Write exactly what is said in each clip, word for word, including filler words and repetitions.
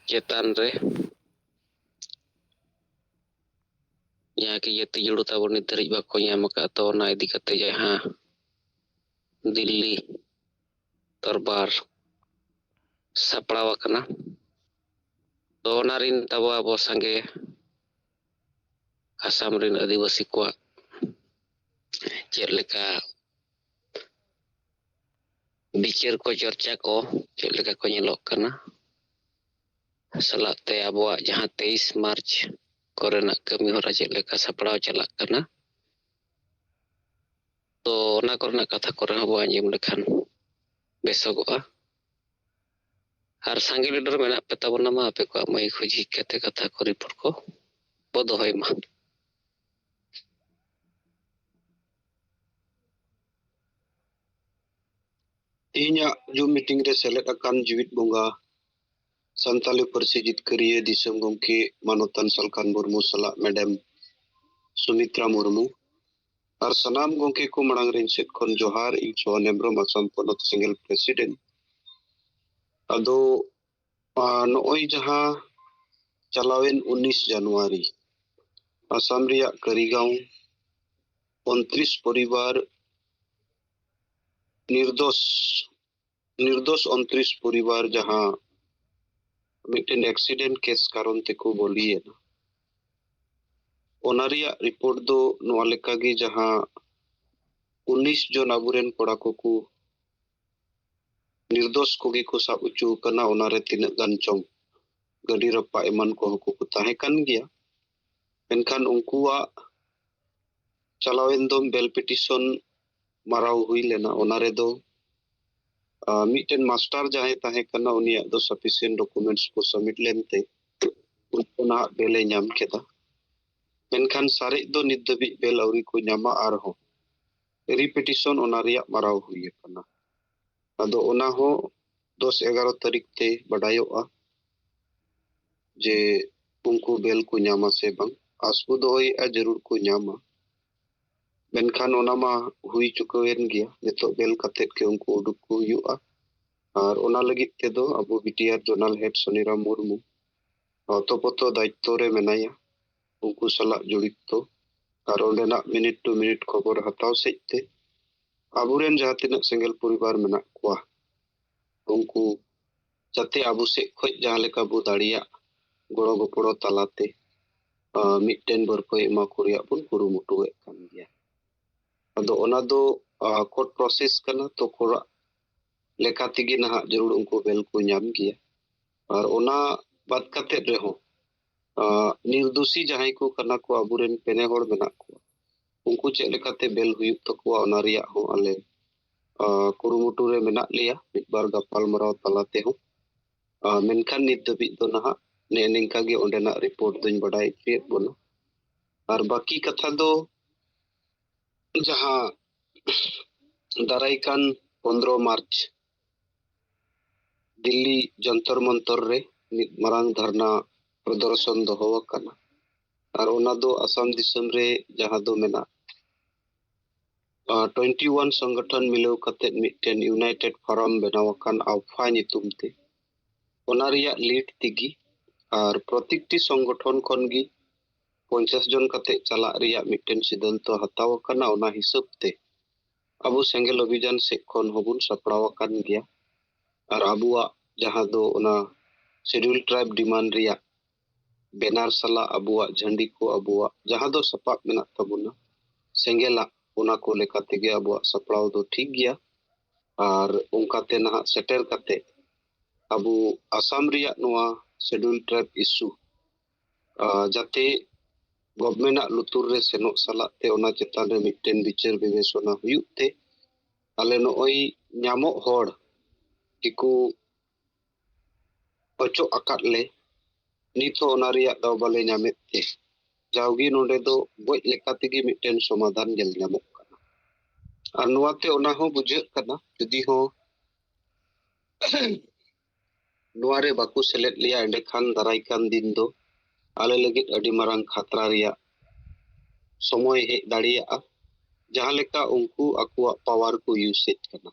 ᱪᱮᱛᱟᱱ ᱨᱮ ᱡᱟᱦᱟᱸ ᱠᱤ ᱡᱟᱹᱛᱤ ᱡᱩᱲᱩ ᱛᱟᱵᱚᱱ ᱱᱤᱛ ᱫᱷᱟᱹᱨᱤᱡ ᱵᱟᱠᱚ ᱧᱟᱢ ᱟᱠᱟᱫ, ᱛᱚ ᱚᱱᱟ ᱤᱫᱤ ᱠᱟᱛᱮ ᱡᱟᱦᱟᱸ ᱫᱤᱞᱞᱤ ᱫᱚᱨᱵᱟᱨ ᱥᱟᱯᱲᱟᱣ ᱟᱠᱟᱱᱟ᱾ ᱛᱚ ᱚᱱᱟ ᱨᱤᱱ ᱛᱟᱵᱚ ᱟᱵᱚ ᱥᱟᱸᱜᱮ ᱟᱥᱟᱢ ᱨᱤᱱ ᱟᱹᱫᱤᱵᱟᱹᱥᱤ ᱠᱚᱣᱟᱜ ᱪᱮᱫ ᱞᱮᱠᱟ ᱵᱤᱪᱟᱹᱨ ᱠᱚ, ᱪᱚᱨᱪᱟ ᱠᱚ ᱪᱮᱫ ᱞᱮᱠᱟ ᱠᱚ ᱧᱮᱞᱚᱜ ᱠᱟᱱᱟ, ᱥᱟᱞᱟᱜ ᱛᱮ ᱟᱵᱚᱣᱟᱜ ᱡᱟᱦᱟᱸ ᱛᱮᱭᱤᱥ ᱢᱟᱨᱪ ᱠᱚᱨᱮᱱᱟᱜ ᱠᱟᱹᱢᱤ ᱦᱚᱨᱟ ᱪᱮᱫ ᱞᱮᱠᱟ ᱥᱟᱯᱲᱟᱣ ᱪᱟᱞᱟᱜ ᱠᱟᱱᱟ, ᱛᱚ ᱚᱱᱟ ᱠᱚᱨᱮᱱᱟᱜ ᱠᱟᱛᱷᱟ ᱠᱚᱨᱮ ᱦᱚᱸ ᱵᱚ ᱟᱸᱡᱚᱢ ᱞᱮᱠᱷᱟᱱ ᱵᱮᱥᱚᱜᱚᱜᱼᱟ᱾ ᱟᱨ ᱥᱟᱸᱜᱮ ᱞᱤᱰᱟᱨ ᱢᱮᱱᱟᱜ ᱯᱮ ᱛᱟᱵᱚᱱᱟ, ᱢᱟ ᱟᱯᱮ ᱠᱚᱣᱟᱜ ᱢᱟᱹᱭᱤᱠ ᱦᱚᱸ ᱡᱷᱤᱡ ᱠᱟᱛᱮ ᱠᱟᱛᱷᱟ ᱠᱚ, ᱨᱤᱯᱳᱨᱴ ᱠᱚ ᱵᱚ ᱫᱚᱦᱚᱭ ᱢᱟ᱾ ᱛᱮᱦᱮᱧᱟᱜ ᱡᱩᱢ ᱢᱤᱴᱤᱝ ᱨᱮ ᱥᱮᱞᱮᱫ ᱟᱠᱟᱱ ᱡᱤᱣᱤᱫ ᱵᱚᱸᱜᱟ ᱥᱟᱱᱛᱟᱞᱤ ᱯᱟᱹᱨᱥᱤ ᱡᱤᱛᱠᱟᱹᱨᱤᱭᱟᱹ ᱫᱤᱥᱚᱢ ᱜᱚᱢᱠᱮ ᱢᱟᱱᱚᱛᱟᱱ ᱥᱟᱞᱠᱷᱟᱱ ᱢᱩᱨᱢᱩ ᱥᱟᱞᱟᱜ ᱢᱮᱰᱟᱢ ᱥᱩᱢᱤᱛᱨᱟ ᱢᱩᱨᱢᱩ ᱟᱨ ᱥᱟᱱᱟᱢ ᱜᱚᱢᱠᱮ ᱠᱚ ᱢᱟᱲᱟᱝ ᱨᱮ ᱤᱧ ᱥᱮᱫ ᱠᱷᱚᱱ ᱡᱚᱦᱟᱨ᱾ ᱤᱧ ᱥᱚᱣᱟᱱ ᱦᱮᱢᱵᱨᱚᱢ, ᱟᱥᱟᱢ ᱯᱚᱱᱚᱛ ᱥᱮᱸᱜᱮᱞ ᱯᱨᱮᱥᱤᱰᱮᱱᱴ᱾ ᱟᱫᱚ ᱟᱨ ᱱᱚᱜᱼᱚᱭ ᱡᱟᱦᱟᱸ ᱪᱟᱞᱟᱣᱮᱱ ᱩᱱᱤᱥ ᱡᱟᱱᱩᱣᱟᱨᱤ ᱟᱥᱟᱢ ᱨᱮᱭᱟᱜ ᱠᱟᱹᱨᱤᱜᱟᱸᱣ ᱩᱱᱛᱨᱤᱥ ᱯᱚᱨᱤᱵᱟᱨ ᱱᱤᱨᱫᱳᱥ ᱱᱤᱨᱫᱳᱥ ᱩᱱᱛᱨᱤᱥ ᱯᱚᱨᱤᱵᱟᱨ ᱡᱟᱦᱟᱸ ᱢᱤᱫᱴᱮᱱ ᱮᱠᱥᱤᱰᱮᱱᱴ ᱠᱮᱥ ᱠᱟᱨᱚᱱ ᱛᱮᱠᱚ ᱵᱚᱞᱤᱭᱮᱱᱟ, ᱚᱱᱟ ᱨᱮᱭᱟᱜ ᱨᱤᱯᱳᱨᱴ ᱫᱚ ᱱᱚᱣᱟ ᱞᱮᱠᱟᱜᱮ, ᱡᱟᱦᱟᱸ ᱩᱱᱤᱥ ᱡᱚᱱ ᱟᱵᱚᱨᱮᱱ ᱠᱚᱲᱟ ᱠᱚᱠᱚ ᱱᱤᱨᱫᱳᱥ ᱠᱚᱜᱮ ᱠᱚ ᱥᱟᱵ ᱦᱚᱪᱚ ᱟᱠᱟᱱᱟ, ᱚᱱᱟᱨᱮ ᱛᱤᱱᱟᱹᱜ ᱜᱟᱱ ᱪᱚᱝ ᱜᱟᱹᱰᱤ ᱨᱟᱯᱟᱜ ᱮᱢᱟᱱ ᱠᱚᱦᱚᱸ ᱠᱚ ᱛᱟᱦᱮᱸ ᱠᱟᱱ ᱜᱮᱭᱟ᱾ ᱢᱮᱱᱠᱷᱟᱱ ᱩᱱᱠᱩᱣᱟᱜ ᱪᱟᱞᱟᱣᱮᱱ ᱫᱚᱢ ᱵᱮᱞ ᱯᱤᱴᱤᱥᱚᱱ ᱢᱟᱨᱟᱣ ᱦᱩᱭ ᱞᱮᱱᱟ᱾ ᱚᱱᱟ ᱨᱮᱫᱚ ᱟᱨ ᱢᱤᱫᱴᱮᱱ ᱢᱟᱥᱴᱟᱨ ᱡᱟᱦᱟᱸᱭ ᱛᱟᱦᱮᱸ ᱠᱟᱱᱟ, ᱩᱱᱤᱭᱟᱜ ᱫᱚ ᱥᱟᱯᱷᱤᱥᱤᱭᱮᱱᱴ ᱰᱚᱠᱩᱢᱮᱱᱴᱥ ᱠᱚ ᱥᱟᱵᱢᱤᱴ ᱞᱮᱱᱛᱮ ᱩᱱᱠᱩ ᱱᱟᱦᱟᱜ ᱵᱮᱞᱮ ᱧᱟᱢ ᱠᱮᱫᱟ᱾ ᱢᱮᱱᱠᱷᱟᱱ ᱥᱟᱨᱮᱡ ᱫᱚ ᱱᱤᱛ ᱫᱷᱟᱹᱵᱤᱡ ᱵᱮᱞ ᱟᱹᱣᱨᱤ ᱠᱚ ᱧᱟᱢᱟ, ᱟᱨᱦᱚᱸ ᱨᱤᱯᱤᱴᱤᱥᱚᱱ ᱚᱱᱟ ᱨᱮᱭᱟᱜ ᱢᱟᱨᱟᱣ ᱦᱩᱭ ᱟᱠᱟᱱᱟ᱾ ᱟᱫᱚ ᱚᱱᱟ ᱦᱚᱸ ᱫᱚᱥ ᱮᱜᱟᱨᱚ ᱛᱟᱹᱨᱤᱠᱷ ᱛᱮ ᱵᱟᱰᱟᱭᱚᱜᱼᱟ ᱡᱮ ᱩᱱᱠᱩ ᱵᱮᱞ ᱠᱚ ᱧᱟᱢᱟ ᱥᱮ ᱵᱟᱝ᱾ ᱟᱥ ᱵᱚ ᱫᱚᱦᱚᱭᱮᱫᱼᱟ ᱡᱟᱹᱨᱩᱲ ᱠᱚ ᱧᱟᱢᱟ, ᱢᱮᱱᱠᱷᱟᱱ ᱚᱱᱟ ᱢᱟ ᱦᱩᱭ ᱪᱩᱠᱟᱹᱣᱮᱱ ᱜᱮᱭᱟ᱾ ᱱᱤᱛᱚᱜ ᱵᱮᱞ ᱠᱟᱛᱮᱫ ᱜᱮ ᱩᱱᱠᱩ ᱩᱰᱩᱠ ᱠᱚ ᱦᱩᱭᱩᱜᱼᱟ᱾ ᱟᱨ ᱚᱱᱟ ᱞᱟᱹᱜᱤᱫ ᱛᱮᱫᱚ ᱟᱵᱚ ᱵᱤᱴᱤᱟᱨ ᱡᱚᱱᱟᱞ ᱦᱮᱰ ᱥᱚᱱᱤᱨᱟᱢ ᱢᱩᱨᱢᱩ ᱚᱛᱚᱯᱚᱛᱚ ᱫᱟᱭᱤᱛᱛᱚ ᱨᱮ ᱢᱮᱱᱟᱭᱟ, ᱩᱱᱠᱩ ᱥᱟᱞᱟᱜ ᱡᱚᱲᱤᱛᱚ ᱟᱨ ᱚᱸᱰᱮᱱᱟᱜ ᱢᱤᱱᱤᱴ ᱴᱩ ᱢᱤᱱᱤᱴ ᱠᱷᱚᱵᱚᱨ ᱦᱟᱛᱟᱣ ᱥᱮᱫ ᱛᱮ ᱟᱵᱚᱨᱮᱱ ᱡᱟᱦᱟᱸ ᱛᱤᱱᱟᱹᱜ ᱥᱮᱸᱜᱮᱞ ᱯᱚᱨᱤᱵᱟᱨ ᱢᱮᱱᱟᱜ ᱠᱚᱣᱟ, ᱩᱱᱠᱩ ᱡᱟᱛᱮ ᱟᱵᱚ ᱥᱮᱫ ᱠᱷᱚᱱ ᱡᱟᱦᱟᱸ ᱞᱮᱠᱟ ᱵᱚ ᱫᱟᱲᱮᱭᱟᱜ ᱜᱚᱲᱚ ᱜᱚᱯᱚᱲᱚ ᱛᱟᱞᱟᱛᱮ, ᱟᱸ, ᱢᱤᱫᱴᱮᱱ ᱵᱟᱹᱨᱯᱟᱹᱭ ᱮᱢᱟ ᱠᱚ ᱨᱮᱭᱟᱜ ᱵᱚᱱ ᱠᱩᱨᱩᱢᱩᱴᱩᱭᱮᱫ ᱠᱟᱱ ᱜᱮᱭᱟ᱾ ᱟᱫᱚ ᱚᱱᱟ ᱫᱚ, ᱟᱸ, ᱠᱳᱨᱴ ᱯᱨᱚᱥᱮᱥ ᱠᱟᱱᱟ, ᱛᱚ ᱠᱳᱨᱴ ᱞᱮᱠᱟ ᱛᱮᱜᱮ ᱱᱟᱦᱟᱜ ᱡᱟᱹᱨᱩᱲ ᱩᱱᱠᱩ ᱵᱮᱞ ᱠᱚ ᱧᱟᱢ ᱜᱮᱭᱟ᱾ ᱟᱨ ᱚᱱᱟ ᱵᱟᱫ ᱠᱟᱛᱮᱫ ᱨᱮᱦᱚᱸ, ᱟᱸ, ᱱᱤᱨᱫᱳᱥᱤ ᱡᱟᱦᱟᱸᱭ ᱠᱚ ᱠᱟᱱᱟ ᱠᱚ, ᱟᱵᱚᱨᱮᱱ ᱯᱮᱱᱮ ᱦᱚᱲ ᱢᱮᱱᱟᱜ ᱠᱚᱣᱟ, ᱩᱱᱠᱩ ᱪᱮᱫ ᱞᱮᱠᱟᱛᱮ ᱵᱮᱞ ᱦᱩᱭᱩᱜ ᱛᱟᱠᱚᱣᱟ, ᱚᱱᱟ ᱨᱮᱭᱟᱜ ᱦᱚᱸ ᱟᱞᱮ, ᱟᱸ, ᱠᱩᱨᱩᱢᱩᱴᱩ ᱨᱮ ᱢᱮᱱᱟᱜ ᱞᱮᱭᱟ, ᱢᱤᱫ ᱵᱟᱨ ᱜᱟᱯᱟᱞ ᱢᱟᱨᱟᱣ ᱛᱟᱞᱟ ᱛᱮᱦᱚᱸ᱾ ᱟᱸ, ᱢᱮᱱᱠᱷᱟᱱ ᱱᱤᱛ ᱫᱷᱟᱹᱵᱤᱡ ᱫᱚ ᱱᱟᱦᱟᱜ ᱱᱮᱜᱼᱮ ᱱᱤᱝᱠᱟ ᱜᱮ ᱚᱸᱰᱮᱱᱟᱜ ᱨᱤᱯᱳᱨᱴ ᱫᱚᱧ ᱵᱟᱰᱟᱭ ᱦᱚᱪᱚᱭᱮᱫ ᱵᱚᱱᱟ᱾ ᱟᱨ ᱵᱟᱹᱠᱤ ᱠᱟᱛᱷᱟ ᱫᱚ ᱡᱟᱦᱟᱸ ᱫᱟᱨᱟᱭ ᱠᱟᱱ ᱯᱚᱱᱫᱽᱨᱚ ᱢᱟᱨᱪ ᱫᱤᱞᱞᱤ ᱡᱚᱱᱛᱚᱨ ᱢᱚᱱᱛᱚᱨ ᱨᱮ ᱢᱤᱫ ᱢᱟᱨᱟᱝ ᱫᱷᱟᱨᱱᱟ ᱯᱨᱚᱫᱚᱨᱥᱚᱱ ᱫᱚᱦᱚ ᱟᱠᱟᱱᱟ᱾ ᱟᱨ ᱚᱱᱟ ᱫᱚ ᱟᱥᱟᱢ ᱫᱤᱥᱚᱢ ᱨᱮ ᱡᱟᱦᱟᱸ ᱫᱚ ᱢᱮᱱᱟᱜ, ᱟᱸ, ᱴᱩᱭᱮᱱᱴᱤ ᱳᱣᱟᱱ ᱥᱚᱝᱜᱚᱴᱷᱚᱱ ᱢᱤᱞᱟᱹᱣ ᱠᱟᱛᱮ ᱢᱤᱫᱴᱮᱱ ᱤᱭᱩᱱᱟᱭᱴᱮᱰ ᱯᱷᱚᱨᱚᱢ ᱵᱮᱱᱟᱣ ᱟᱠᱟᱱ ᱟᱣᱯᱷᱟ ᱧᱩᱛᱩᱢ ᱛᱮ, ᱚᱱᱟ ᱨᱮᱭᱟᱜ ᱞᱤᱰ ᱛᱮᱜᱮ ᱟᱨ ᱯᱨᱚᱛᱮᱠᱴᱤ ᱥᱚᱝᱜᱚᱴᱷᱚᱱ ᱠᱷᱚᱱ ᱜᱮ ᱯᱚᱧᱪᱟᱥ ᱡᱚᱱ ᱠᱟᱛᱮ ᱪᱟᱞᱟᱜ ᱨᱮᱭᱟᱜ ᱢᱤᱫᱴᱮᱱ ᱥᱤᱫᱷᱟᱱᱛᱚ ᱦᱟᱛᱟᱣ ᱟᱠᱟᱱᱟ᱾ ᱚᱱᱟ ᱦᱤᱥᱟᱹᱵ ᱛᱮ ᱟᱵᱚ ᱥᱮᱸᱜᱮᱞ ᱚᱵᱷᱤᱡᱟᱱ ᱥᱮᱫ ᱠᱷᱚᱱ ᱦᱚᱸᱵᱚᱱ ᱥᱟᱯᱲᱟᱣ ᱟᱠᱟᱱ ᱜᱮᱭᱟ᱾ ᱟᱨ ᱟᱵᱚᱣᱟᱜ ᱡᱟᱦᱟᱸ ᱫᱚ ᱚᱱᱟ ᱥᱤᱰᱤᱭᱩᱞ ᱴᱨᱟᱭᱤᱵᱽ ᱰᱤᱢᱟᱱᱰ ᱨᱮᱭᱟᱜ ᱵᱮᱱᱟᱨ ᱥᱟᱞᱟᱜ ᱟᱵᱚᱣᱟᱜ ᱡᱷᱟᱹᱱᱰᱤ ᱠᱚ, ᱟᱵᱚᱣᱟᱜ ᱡᱟᱦᱟᱸ ᱫᱚ ᱥᱟᱯᱟᱵ ᱢᱮᱱᱟᱜ ᱛᱟᱵᱚᱱᱟ ᱥᱮᱸᱜᱮᱞᱟᱜ, ᱚᱱᱟ ᱠᱚ ᱞᱮᱠᱟ ᱛᱮᱜᱮ ᱟᱵᱚᱣᱟᱜ ᱥᱟᱯᱲᱟᱣ ᱫᱚ ᱴᱷᱤᱠ ᱜᱮᱭᱟ᱾ ᱟᱨ ᱚᱱᱠᱟᱛᱮ ᱱᱟᱦᱟᱜ ᱥᱮᱴᱮᱨ ᱠᱟᱛᱮ ᱟᱵᱚ ᱟᱥᱟᱢ ᱨᱮᱭᱟᱜ ᱱᱚᱣᱟ ᱥᱤᱰᱤᱭᱩᱞ ᱴᱨᱟᱭᱤᱵᱽ ᱤᱥᱩ, ᱟᱸ, ᱡᱟᱛᱮ ᱜᱚᱵᱷᱢᱮᱱᱴ ᱟᱜ ᱞᱩᱛᱩᱨ ᱨᱮ ᱥᱮᱱᱚᱜ ᱥᱟᱞᱟᱜ ᱛᱮ ᱚᱱᱟ ᱪᱮᱛᱟᱱ ᱨᱮ ᱢᱤᱫᱴᱮᱱ ᱵᱤᱪᱟᱹᱨ ᱵᱤᱵᱮᱪᱚᱱᱟ ᱦᱩᱭᱩᱜ ᱛᱮ, ᱟᱞᱮ ᱱᱚᱜᱼᱚᱭ ᱧᱟᱢᱚᱜ ᱦᱚᱲ ᱜᱮᱠᱚ ᱚᱪᱚᱜ ᱟᱠᱟᱫ ᱞᱮ, ᱱᱤᱛ ᱦᱚᱸ ᱚᱱᱟ ᱨᱮᱭᱟᱜ ᱫᱟᱣ ᱵᱟᱞᱮ ᱧᱟᱢᱮᱫ ᱛᱮ, ᱡᱟᱣᱜᱮ ᱱᱚᱰᱮ ᱫᱚ ᱜᱚᱡ ᱞᱮᱠᱟ ᱛᱮᱜᱮ ᱢᱤᱫᱴᱮᱱ ᱥᱚᱢᱟᱫᱷᱟᱱ ᱧᱮᱞ ᱧᱟᱢᱚᱜ ᱠᱟᱱᱟ᱾ ᱟᱨ ᱱᱚᱣᱟᱛᱮ ᱚᱱᱟ ᱦᱚᱸ ᱵᱩᱡᱷᱟᱹᱜ ᱠᱟᱱᱟ, ᱡᱩᱫᱤ ᱦᱚᱸ ᱱᱚᱣᱟ ᱨᱮ ᱵᱟᱠᱚ ᱥᱮᱞᱮᱫ ᱞᱮᱭᱟ, ᱮᱸᱰᱮᱠᱷᱟᱱ ᱫᱟᱨᱟᱭ ᱠᱟᱱ ᱫᱤᱱ ᱫᱚ ᱟᱞᱮ ᱞᱟᱹᱜᱤᱫ ᱟᱹᱰᱤ ᱢᱟᱨᱟᱝ ᱠᱷᱟᱛᱨᱟ ᱨᱮᱭᱟᱜ ᱥᱚᱢᱚᱭ ᱦᱮᱡ ᱫᱟᱲᱮᱭᱟᱜᱼᱟ, ᱡᱟᱦᱟᱸ ᱞᱮᱠᱟ ᱩᱱᱠᱩ ᱟᱠᱚᱣᱟᱜ ᱯᱟᱣᱟᱨ ᱠᱚ ᱤᱭᱩᱡᱮᱫ ᱠᱟᱱᱟ᱾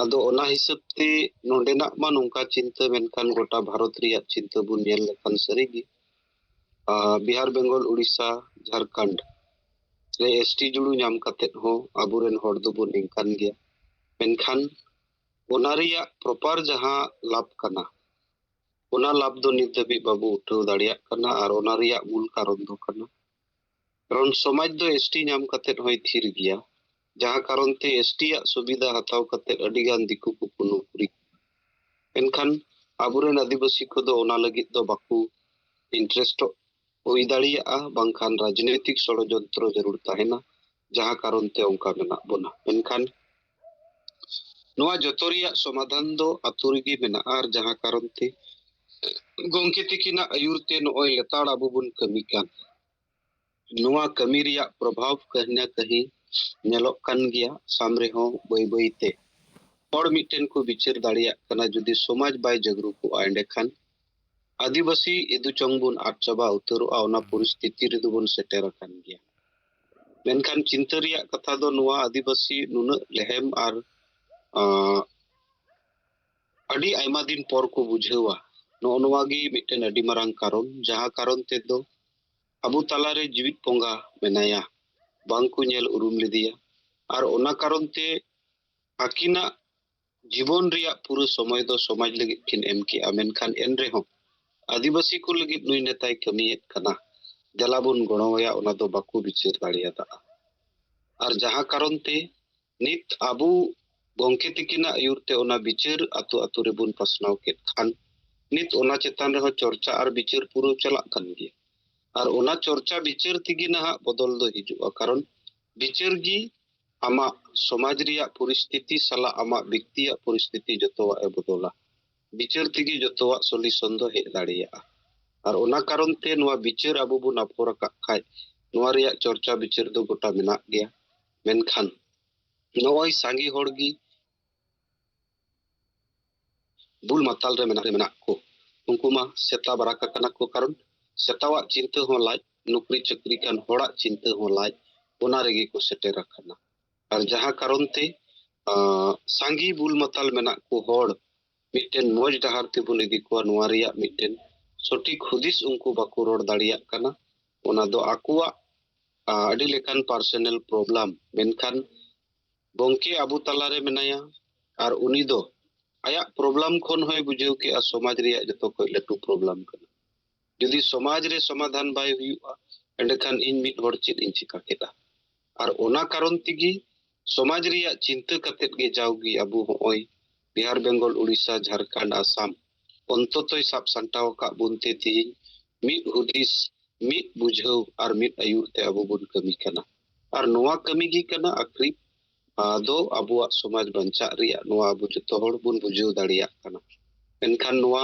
ᱟᱫᱚ ᱚᱱᱟ ᱦᱤᱥᱟᱹᱵ ᱛᱮ ᱱᱚᱰᱮᱱᱟᱜ ᱢᱟ ᱱᱚᱝᱠᱟ ᱪᱤᱱᱛᱟᱹ, ᱢᱮᱱᱠᱷᱟᱱ ᱜᱚᱴᱟ ᱵᱷᱟᱨᱚᱛ ᱨᱮᱭᱟᱜ ᱪᱤᱱᱛᱟᱹ ᱵᱚᱱ ᱧᱮᱞ ᱞᱮᱠᱷᱟᱱ ᱥᱟᱹᱨᱤᱜᱮ, ᱟᱨ ᱵᱤᱦᱟᱨ, ᱵᱮᱝᱜᱚᱞ, ᱩᱲᱤᱥᱥᱟ, ᱡᱷᱟᱲᱠᱷᱚᱸᱰ ᱨᱮ ᱮᱥᱴᱤ ᱡᱩᱲᱩ ᱧᱟᱢ ᱠᱟᱛᱮᱫ ᱦᱚᱸ ᱟᱵᱚᱨᱮᱱ ᱦᱚᱲ ᱫᱚᱵᱚᱱ ᱮᱱᱠᱟᱱ ᱜᱮᱭᱟ᱾ ᱢᱮᱱᱠᱷᱟᱱ ᱚᱱᱟ ᱨᱮᱭᱟᱜ ᱯᱨᱚᱯᱟᱨ ᱡᱟᱦᱟᱸ ᱞᱟᱵᱷ ᱠᱟᱱᱟ, ᱚᱱᱟ ᱞᱟᱵᱷ ᱫᱚ ᱱᱤᱛ ᱫᱷᱟᱹᱵᱤᱡ ᱵᱟᱵᱚ ᱩᱴᱷᱟᱹᱣ ᱫᱟᱲᱮᱭᱟᱜ ᱠᱟᱱᱟ᱾ ᱟᱨ ᱚᱱᱟ ᱨᱮᱭᱟᱜ ᱢᱩᱞ ᱠᱟᱨᱚᱱ ᱫᱚ ᱠᱟᱱᱟ, ᱠᱟᱨᱚᱱ ᱥᱚᱢᱟᱡᱽ ᱫᱚ ᱮᱥᱴᱤ ᱧᱟᱢ ᱠᱟᱛᱮᱫ ᱦᱚᱸᱭ ᱛᱷᱤᱨ ᱜᱮᱭᱟ, ᱡᱟᱦᱟᱸ ᱠᱟᱨᱚᱱ ᱛᱮ ᱮᱥᱴᱤ ᱭᱟᱜ ᱥᱩᱵᱤᱫᱷᱟ ᱦᱟᱛᱟᱣ ᱠᱟᱛᱮᱫ ᱟᱹᱰᱤ ᱜᱟᱱ ᱫᱤᱠᱩ ᱠᱚᱠᱚ ᱱᱚᱠᱨᱤ᱾ ᱮᱱᱠᱷᱟᱱ ᱟᱵᱚᱨᱮᱱ ᱟᱹᱫᱤᱵᱟᱹᱥᱤ ᱠᱚᱫᱚ ᱚᱱᱟ ᱞᱟᱹᱜᱤᱫ ᱫᱚ ᱵᱟᱠᱚ ᱤᱱᱴᱨᱮᱥᱴᱚᱜ ᱦᱩᱭ ᱫᱟᱲᱮᱭᱟᱜᱼᱟ, ᱵᱟᱝᱠᱷᱟᱱ ᱨᱟᱡᱽᱱᱳᱭᱛᱤᱠ ᱥᱚᱲᱚᱡᱚᱱᱛᱨᱚ ᱡᱟᱹᱨᱩᱲ ᱛᱟᱦᱮᱱᱟ, ᱡᱟᱦᱟᱸ ᱠᱟᱨᱚᱱ ᱛᱮ ᱚᱱᱠᱟ ᱢᱮᱱᱟᱜ ᱵᱚᱱᱟ᱾ ᱢᱮᱱᱠᱷᱟᱱ ᱱᱚᱣᱟ ᱡᱚᱛᱚ ᱨᱮᱭᱟᱜ ᱥᱚᱢᱟᱫᱷᱟᱱ ᱫᱚ ᱟᱛᱳ ᱨᱮᱜᱮ ᱢᱮᱱᱟᱜᱼᱟ, ᱟᱨ ᱡᱟᱦᱟᱸ ᱠᱟᱨᱚᱱ ᱛᱮ ᱜᱚᱢᱠᱮ ᱛᱤᱠᱤᱱᱟᱜ ᱟᱹᱭᱩᱨ ᱛᱮ ᱱᱚᱜᱼᱚᱭ ᱞᱮᱛᱟᱲ ᱟᱵᱚ ᱵᱚᱱ ᱠᱟᱹᱢᱤ ᱠᱟᱱ, ᱱᱚᱣᱟ ᱠᱟᱹᱢᱤ ᱨᱮᱭᱟᱜ ᱯᱨᱚᱵᱷᱟᱵᱽ ᱠᱟᱹᱦᱤ ᱱᱟ ᱠᱟᱹᱦᱤ ᱧᱮᱞᱚᱜ ᱠᱟᱱ ᱜᱮᱭᱟ ᱥᱟᱢᱨᱮ ᱦᱚᱸ᱾ ᱵᱟᱹᱭ ᱵᱟᱹᱭ ᱛᱮ ᱦᱚᱲ ᱢᱤᱫᱴᱮᱱ ᱠᱚ ᱵᱤᱪᱟᱹᱨ ᱫᱟᱲᱮᱭᱟᱜ ᱠᱟᱱᱟ᱾ ᱡᱩᱫᱤ ᱥᱚᱢᱟᱡᱽ ᱵᱟᱭ ᱡᱟᱹᱜᱽᱨᱩᱠᱚᱜᱼᱟ, ᱮᱸᱰᱮᱠᱷᱟᱱ ᱟᱹᱫᱤᱵᱟᱹᱥᱤ ᱤᱫᱩ ᱪᱚᱝ ᱵᱚᱱ ᱟᱫ ᱪᱟᱵᱟ ᱩᱛᱟᱹᱨᱚᱜᱼᱟ᱾ ᱚᱱᱟ ᱯᱚᱨᱤᱥᱛᱷᱤᱛᱤ ᱨᱮᱫᱚ ᱵᱚᱱ ᱥᱮᱴᱮᱨ ᱟᱠᱟᱱ ᱜᱮᱭᱟ᱾ ᱢᱮᱱᱠᱷᱟᱱ ᱪᱤᱱᱛᱟᱹ ᱨᱮᱭᱟᱜ ᱠᱟᱛᱷᱟ ᱫᱚ ᱱᱚᱣᱟ, ᱟᱹᱫᱤᱵᱟᱹᱥᱤ ᱱᱩᱱᱟᱹᱜ ᱞᱮᱦᱮᱢ ᱟᱨ, ᱟᱸ, ᱟᱹᱰᱤ ᱟᱭᱢᱟ ᱫᱤᱱ ᱯᱚᱨ ᱠᱚ ᱵᱩᱡᱷᱟᱹᱣᱟ, ᱱᱚᱜᱼᱚ ᱱᱚᱣᱟ ᱜᱮ ᱢᱤᱫᱴᱮᱱ ᱟᱹᱰᱤ ᱢᱟᱨᱟᱝ ᱠᱟᱨᱚᱱ, ᱡᱟᱦᱟᱸ ᱠᱟᱨᱚᱱ ᱛᱮᱫᱚ ᱟᱵᱚ ᱛᱟᱞᱟᱨᱮ ᱡᱤᱣᱤᱫ ᱵᱚᱸᱜᱟ ᱢᱮᱱᱟᱭᱟ, ᱵᱟᱝ ᱠᱚ ᱧᱮᱞ ᱩᱨᱩᱢ ᱞᱮᱫᱮᱭᱟ᱾ ᱟᱨ ᱚᱱᱟ ᱠᱟᱨᱚᱱ ᱛᱮ ᱟᱹᱠᱤᱱᱟᱜ ᱡᱤᱵᱚᱱ ᱨᱮᱭᱟᱜ ᱯᱩᱨᱟᱹ ᱥᱚᱢᱚᱭ ᱫᱚ ᱥᱚᱢᱟᱡᱽ ᱞᱟᱹᱜᱤᱫ ᱠᱤᱱ ᱮᱢ ᱠᱮᱜᱼᱟ, ᱢᱮᱱᱠᱷᱟᱱ ᱮᱱ ᱨᱮᱦᱚᱸ ᱟᱹᱫᱤᱵᱟᱹᱥᱤ ᱠᱚ ᱞᱟᱹᱜᱤᱫ ᱱᱩᱭ ᱱᱮᱛᱟᱭ ᱠᱟᱹᱢᱤᱭᱮᱫ ᱠᱟᱱᱟ, ᱫᱮᱞᱟ ᱵᱚᱱ ᱜᱚᱲᱚᱣᱟᱭᱟ, ᱚᱱᱟ ᱫᱚ ᱵᱟᱠᱚ ᱵᱤᱪᱟᱹᱨ ᱫᱟᱲᱮᱭᱟᱫᱟ᱾ ᱟᱨ ᱡᱟᱦᱟᱸ ᱠᱟᱨᱚᱱ ᱛᱮ ᱱᱤᱛ ᱟᱵᱚ ᱜᱚᱢᱠᱮ ᱛᱤᱠᱤᱱᱟᱜ ᱟᱹᱭᱩᱨ ᱛᱮ ᱚᱱᱟ ᱵᱤᱪᱟᱹᱨ ᱟᱛᱳ ᱟᱛᱳ ᱨᱮᱵᱚᱱ ᱯᱟᱥᱱᱟᱣ ᱠᱮᱫ ᱠᱷᱟᱱ, ᱱᱤᱛ ᱚᱱᱟ ᱪᱮᱛᱟᱱ ᱨᱮᱦᱚᱸ ᱪᱚᱨᱪᱟ ᱟᱨ ᱵᱤᱪᱟᱹᱨ ᱯᱩᱨᱟᱹᱣ ᱪᱟᱞᱟᱜ ᱠᱟᱱ ᱜᱮᱭᱟ᱾ ᱟᱨ ᱚᱱᱟ ᱪᱚᱨᱪᱟ ᱵᱤᱪᱟᱹᱨ ᱛᱮᱜᱮ ᱱᱟᱦᱟᱜ ᱵᱚᱫᱚᱞ ᱫᱚ ᱦᱤᱡᱩᱜᱼᱟ, ᱠᱟᱨᱚᱱ ᱵᱤᱪᱟᱹᱨ ᱜᱮ ᱟᱢᱟᱜ ᱥᱚᱢᱟᱡᱽ ᱨᱮᱭᱟᱜ ᱯᱚᱨᱤᱥᱛᱷᱤᱛᱤ ᱥᱟᱞᱟᱜ ᱟᱢᱟᱜ ᱵᱮᱠᱛᱤᱭᱟᱜ ᱯᱚᱨᱤᱥᱛᱷᱤᱛᱤ ᱡᱚᱛᱚᱣᱟᱜ ᱮ ᱵᱚᱫᱚᱞᱟ᱾ ᱵᱤᱪᱟᱹᱨ ᱛᱮᱜᱮ ᱡᱚᱛᱚᱣᱟᱜ ᱥᱚᱞᱤᱭᱩᱥᱚᱱ ᱫᱚ ᱦᱮᱡ ᱫᱟᱲᱮᱭᱟᱜᱼᱟ᱾ ᱟᱨ ᱚᱱᱟ ᱠᱟᱨᱚᱱ ᱛᱮ ᱱᱚᱣᱟ ᱵᱤᱪᱟᱹᱨ ᱟᱵᱚ ᱵᱚᱱ ᱟᱯᱷᱚᱨ ᱟᱠᱟᱫ ᱠᱷᱟᱡ, ᱱᱚᱣᱟ ᱨᱮᱭᱟᱜ ᱪᱚᱨᱪᱟ ᱵᱤᱪᱟᱹᱨ ᱫᱚ ᱜᱚᱴᱟ ᱢᱮᱱᱟᱜ ᱜᱮᱭᱟ᱾ ᱢᱮᱱᱠᱷᱟᱱ ᱱᱚᱜᱼᱚᱭ ᱥᱟᱸᱜᱮ ᱦᱚᱲ ᱜᱮ ᱵᱩᱞ ᱢᱟᱛᱟᱞ ᱨᱮ ᱢᱮᱱᱟᱜ, ᱨᱮ ᱢᱮᱱᱟᱜ ᱠᱚ᱾ ᱩᱱᱠᱩ ᱢᱟ ᱥᱮᱛᱟ ᱵᱟᱨᱟᱠ ᱟᱠᱟᱱᱟ ᱠᱚ, ᱠᱟᱨᱚᱱ ᱥᱮᱛᱟᱣᱟᱜ ᱪᱤᱱᱛᱟᱹ ᱦᱚᱸ ᱞᱟᱡ, ᱱᱚᱠᱨᱤ ᱪᱟᱹᱠᱨᱤ ᱠᱟᱱ ᱦᱚᱲᱟᱜ ᱪᱤᱱᱛᱟᱹ ᱦᱚᱸ ᱞᱟᱡ, ᱚᱱᱟ ᱨᱮᱜᱮ ᱠᱚ ᱥᱮᱴᱮᱨ ᱟᱠᱟᱱᱟ᱾ ᱟᱨ ᱡᱟᱦᱟᱸ ᱠᱟᱨᱚᱱ ᱛᱮ ᱟᱸ, ᱥᱟᱸᱜᱮ ᱵᱩᱞ ᱢᱟᱛᱟᱞ ᱢᱮᱱᱟᱜ ᱠᱚ ᱦᱚᱲ ᱢᱤᱫᱴᱮᱱ ᱢᱚᱡᱽ ᱰᱟᱦᱟᱨ ᱛᱮᱵᱚᱱ ᱤᱫᱤ ᱠᱚᱣᱟ, ᱱᱚᱣᱟ ᱨᱮᱭᱟᱜ ᱢᱤᱫᱴᱮᱱ ᱥᱚᱴᱷᱤᱠ ᱦᱩᱫᱤᱥ ᱩᱱᱠᱩ ᱵᱟᱠᱚ ᱨᱚᱲ ᱫᱟᱲᱮᱭᱟᱜ ᱠᱟᱱᱟ᱾ ᱚᱱᱟ ᱫᱚ ᱟᱠᱚᱣᱟᱜ, ᱟᱸ, ᱟᱹᱰᱤ ᱞᱮᱠᱟᱱ personal problem, ᱢᱮᱱᱠᱷᱟᱱ ᱜᱚᱢᱠᱮ ᱟᱵᱚ ᱛᱟᱞᱟᱨᱮ ᱢᱮᱱᱟᱭᱟ, ᱟᱨ ᱩᱱᱤ ᱫᱚ ᱟᱭᱟᱜ problem ᱠᱷᱚᱱ ᱦᱚᱸᱭ ᱵᱩᱡᱷᱟᱹᱣ ᱠᱮᱜᱼᱟ ᱥᱚᱢᱟᱡᱽ ᱨᱮᱭᱟᱜ ᱡᱚᱛᱚ ᱠᱷᱚᱱ ᱞᱟᱹᱴᱩ problem ᱠᱟᱱᱟ᱾ ᱡᱩᱫᱤ ᱥᱚᱢᱟᱡᱽ ᱨᱮ ᱥᱚᱢᱟᱫᱷᱟᱱ ᱵᱟᱭ ᱦᱩᱭᱩᱜᱼᱟ, ᱮᱸᱰᱮᱠᱷᱟᱱ ᱤᱧ ᱢᱤᱫ ᱦᱚᱲ ᱪᱮᱫ ᱤᱧ ᱪᱤᱠᱟ ᱠᱮᱫᱟ? ᱟᱨ ᱚᱱᱟ ᱠᱟᱨᱚᱱ ᱛᱮᱜᱮ ᱥᱚᱢᱟᱡᱽ ᱨᱮᱭᱟᱜ ᱪᱤᱱᱛᱟᱹ ᱠᱟᱛᱮᱫ ᱜᱮ ᱡᱟᱣᱜᱮ ᱟᱵᱚ ᱦᱚᱸᱜᱼᱚᱭ ᱵᱤᱦᱟᱨ, ᱵᱮᱝᱜᱚᱞ, ᱩᱲᱤᱥᱥᱟ, ᱡᱷᱟᱲᱠᱷᱚᱸᱰ, ᱟᱥᱟᱢ ᱚᱱᱛᱚᱛᱚᱭ ᱥᱟᱵ ᱥᱟᱢᱴᱟᱣ ᱟᱠᱟᱫ ᱵᱚᱱᱛᱮ ᱛᱮᱦᱮᱧ ᱢᱤᱫ ᱦᱩᱫᱤᱥ, ᱢᱤᱫ ᱵᱩᱡᱷᱟᱹᱣ ᱟᱨ ᱢᱤᱫ ᱟᱹᱭᱩᱨ ᱛᱮ ᱟᱵᱚ ᱵᱚᱱ ᱠᱟᱹᱢᱤ ᱠᱟᱱᱟ᱾ ᱟᱨ ᱱᱚᱣᱟ ᱠᱟᱹᱢᱤ ᱜᱮ ᱠᱟᱱᱟ ᱟᱠᱷᱨᱤ, ᱟᱫᱚ ᱟᱵᱚᱣᱟᱜ ᱥᱚᱢᱟᱡᱽ ᱵᱟᱧᱪᱟᱜ ᱨᱮᱭᱟᱜ ᱱᱚᱣᱟ ᱟᱵᱚ ᱡᱚᱛᱚ ᱦᱚᱲ ᱵᱚᱱ ᱵᱩᱡᱷᱟᱹᱣ ᱫᱟᱲᱮᱭᱟᱜ ᱠᱟᱱᱟ᱾ ᱢᱮᱱᱠᱷᱟᱱ ᱱᱚᱣᱟ